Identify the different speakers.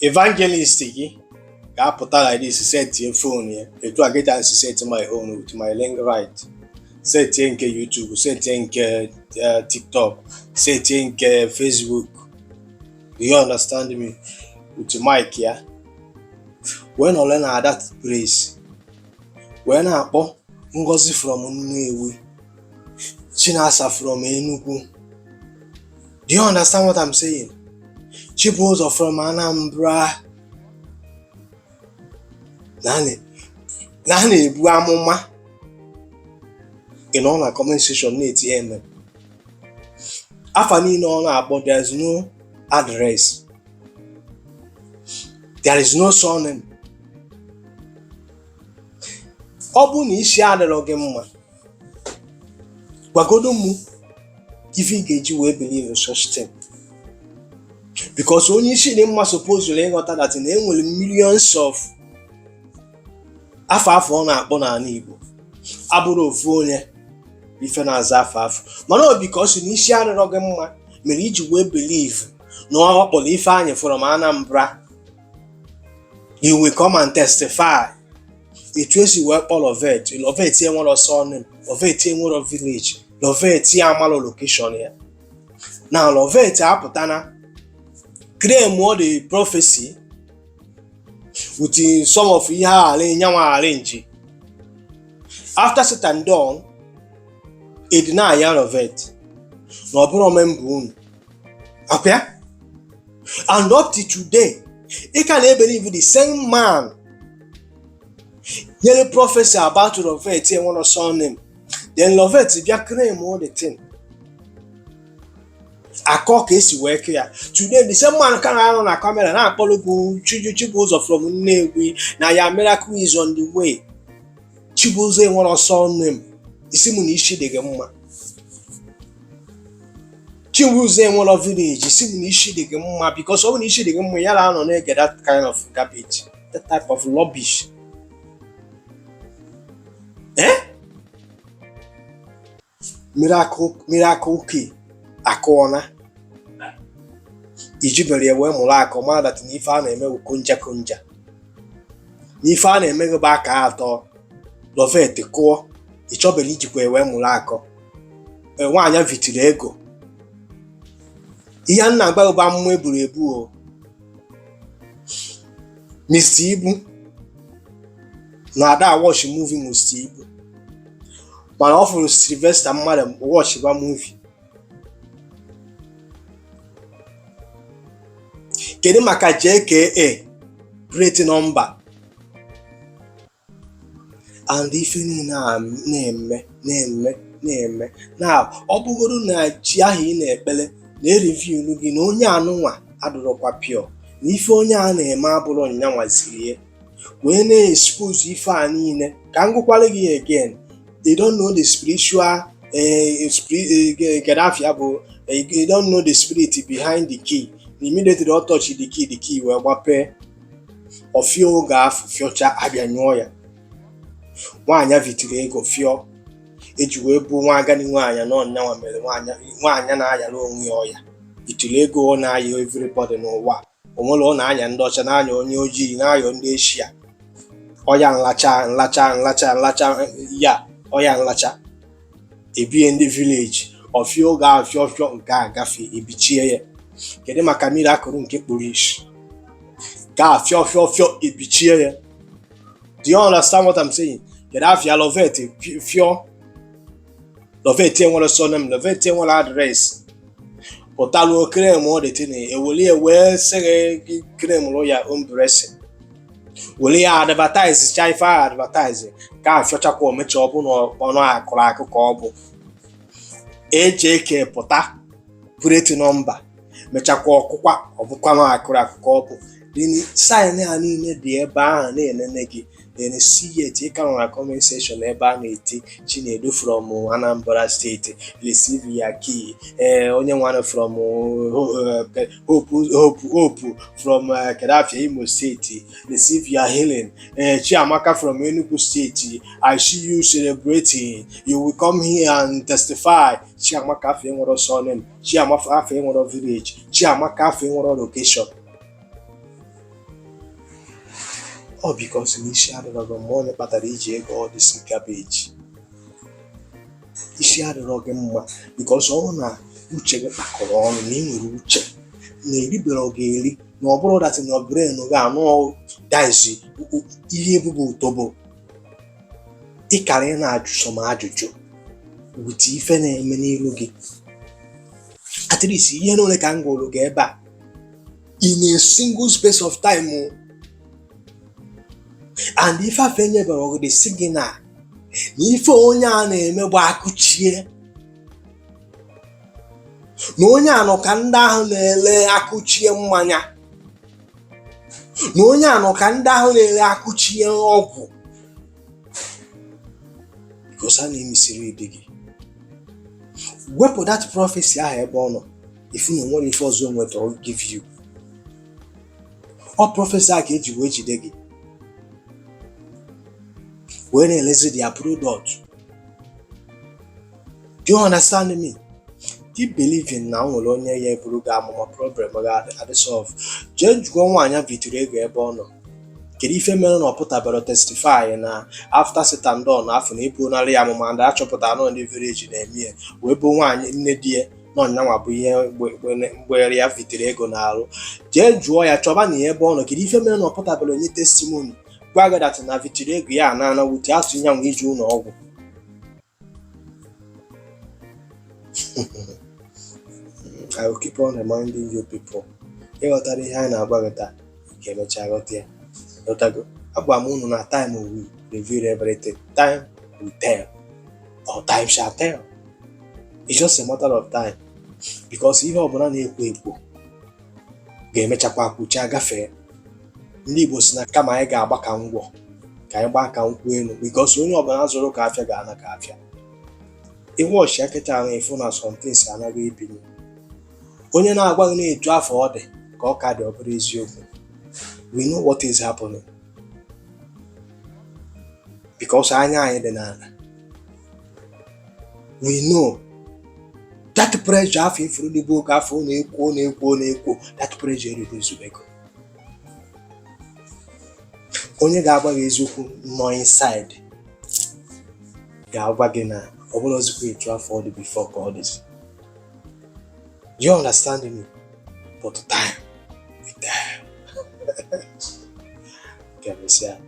Speaker 1: Evangelist gị ga-apụta like this, setie phone ya etu a kịta si set my own with my link, right? Setie nke YouTube, setie nke TikTok, setie nke Facebook, do you understand me? With mic ya wee nọrọ na that place wee na-akpọ Ngozi from Nnewi, Chinasa from Enugu, do you understand what I'm saying? Chibụzọ from Anambra, na a na-ebu amụma. Ị nọ na comment section na-eti amen. Afa niile ọ na-akpọ, there is no address, there is no surname. Ọ bụrụ na isi adịrọ gị mma, gwagodo mụ ife ị ga-eji wee believe in such thing, because onye isi dị mma supposed ịghọta that na enwere millions of afọ afọ ọ na-akpọ n'ala Igbo abụrụ ofu onye ife na-aza afọ afọ. Mana ọ because na isi adịrọ gị mma mere iji wee believe na ọ kpọrọ Ifeanyị from Anambra, you will come and testify. Etu esi wee kpọọ Lovet, Lovet enwero surname, Lovet enwero village, Lovet amalụ location ya. Na Lovet apụtana claim all the prophecy with some of ihe arrange nyanwa arrange. After said and done, edina ya Lovet na ọ bụrụ member unu akwa. And up to today, ị ka na-ebelieve the same man nyere prophecy about Lovet enwero surname. Then Lovet bịa claim all the thing, akọ ka esi wee kee ya. Today, the same man ka na-anọ na camera na-akpọrọ gị Chibụzọ from Nnewi na ya miracle is on the way. Chibụzọ enwero surname, isi mụ na isi dị gị mma. Chibụzọ enwero village, isi mụ na isi dị gị mma, because ọ bụ na isi dị gị mma, ya na-anọ na-ege that kind of garbage, that type of rubbish, eh? Miracle, miracle key akụọna, ijibere ya wee mụrụ akọ, mara that na ife a na-eme bụ konja konja, na ife a na-eme gị bụ aka atọ. Lovet kụọ, ị chọbere ijikwa ya wee mụrụ akọ. Nwaanyị vitiri ego, ihe a na-agba gị bụ amụma eburu ebu o. Mr. Ibu na ada watch movie. Mr. Ibu, mana ọ fụrụ Sylvester mmadụ watchba movie. Kedu maka JKA plate number and ife niile a na-eme na-eme na-eme na ọ bụgoro na chi ahụ ị na-ekpele na-erevealu gị na onye anụnwa adụrọkwa pure, na ife onye a na-eme abụrụ nyanwa ziri ya wee na-expose ife a niile. Ka m gụkwara gị again, they don't know the spiritual Gaddafi bụ they don't know the spirit behind the key. Immediately ọ touch the key, the key wee gbapee. Ọfịa oge afọ fịọcha abịa nyụọ ya. Nwaanyị vitiri ego fịọ eji wee bụ nwa agadi nwaanyị na ọnyanwa mere nwaanyị na-ayara onwe ya ọya vitiri ego. Ọ na-aya everybody n'ụwa. O nwere ọ na-anya ndị ọcha, na-anya onye ojii, na-aya ndị Eshia ọya nlacha nlacha nlacha nlacha ya ọya nlacha ebie ndị village. Ọfịa oge ahụ fịọ fịọ nke a gafe ebichie ya. Kedu maka miracle nke kpuru isi ka a fịọ fịọ fịọ ebichie ya? Do you understand what I'm saying? Kedu afịa Lovet fịọ? Lovet enwere surname, Lovet enwere address. Pụtaruo claim ọ dị tin ewere ya wee sị gị claim rụ ya own blessing, were ya advertise cha ife ahụ advertise ka afịọchakwa omecha. Ọ bụ na ọnụ akụrụ akụ ka ọ bụ AJK pụta plate number mechakwa ọkụkwa, ọ bụkwa na akụrụ akụ ka ọ bụ. Sign a niile dị ebe ahụ na-enene gị. Then see it, ị ka nọ na comment section ebe a na-eti Chinedu from Anambra State, receive your key. Ee, onye nwanne from Hope, Hope, Hope from Kedafia, Imo State, receive your healing. Chiamaka from Enugu State, I see you celebrating, you will come here and testify. Chiamaka afọ enwero surname, Chiamaka afọ enwero village, Chiamaka afọ enwero location. Ọ because na isi adịrọ gị mma, onye kpatara iji ego all this garbage. Isi adịrọ gị mma because ọ na uche gị kpakọrọ ọnụ, na ị nwere uche na eribere gị eri, na ọ bụrụ that na brain gị anụ dizi ihe ebubo ụtọbụ ịkara ị na-ajụ some ajụjụ with ife na-eme n'iru gị. At least ihe na ole ka m gwụrụ gị ebe a in a single space of time o. And ife afọ enyebere gị the signal na ife onye a na-eme bụ akụchie, na onye a nọ ka ndị ahụ na-ele akụchie mmanya, na onye a nọ ka ndị ahụ na-ele akụchie ọgwụ, because a na-emisiri di gị. Wepụ that prophecy ahụ ebe ọ nọ, ifu na onwere ife ọzọ o nwetara give you. Ọ prophecy a ka eji wee jide gị wee na-elezi their product. Do you understand me? Keep believing na o nwere onye ya eburu gị amụma, problem ga-adị solve. Jee jụọ nwaanyị vitiri ego ebe ọ nọ, kedu ife mere na ọ pụtabara testify na after Satan don afọ na ebunarị ya amụma, ndị achọpụtara nọ ndị village na-eme ya, wee bụ nwaanyị nne di ya na ọnyanwa bụ ihe mgbere ya vitere ego n'arụ. Jee jụọ ya, chọba na ya ebe ọ nọ, kedu ife mere na ọ pụtabara onye testimony gwa gị that na vitiri ego ya na ana wute atụ nyanwa ije ụlọ ọgwụ. I will keep on reminding you people. Ịghọtara ihe anyị na-agwa gị taa, ị ga-emecha ghọta ya. Ghọtago? Agwa m unu na time will reveal everything. Time will tell, or time shall tell. It's just a matter of time, because ihe ọbụla na-ekwo ekwo ga-emechakwa kwuchaa gafee. Ndị Igbo si na kama anyị ga-agba ka ngwọ, ka anyị gbaa ka nkwụ elu, because onye ọbụla zụrụ ka afịa ga-ana ka afịa. Iwe ọchịa kịta ahụ, ịfụ na somethings anaghị ebinye onye na-agwa gị na-etu afọ ọ dị ka ọ ka dị, ọ bụrụ eziokwu. We know what is happening because anya anyị dị n'ala. We know that pressure afọ ifuru n'igbo oge afọ ọ na-ekwo, ọ na-ekwo, ọ na-ekwo. That pressure eredozubego. Onye ga-agwa gị eziokwu nọ inside ga-agwa gị na ọ bụrụ ozikwa etu afọ ọ dị before ka ọ dịzi. Do you understand me? But time will tell. Ka emesịa.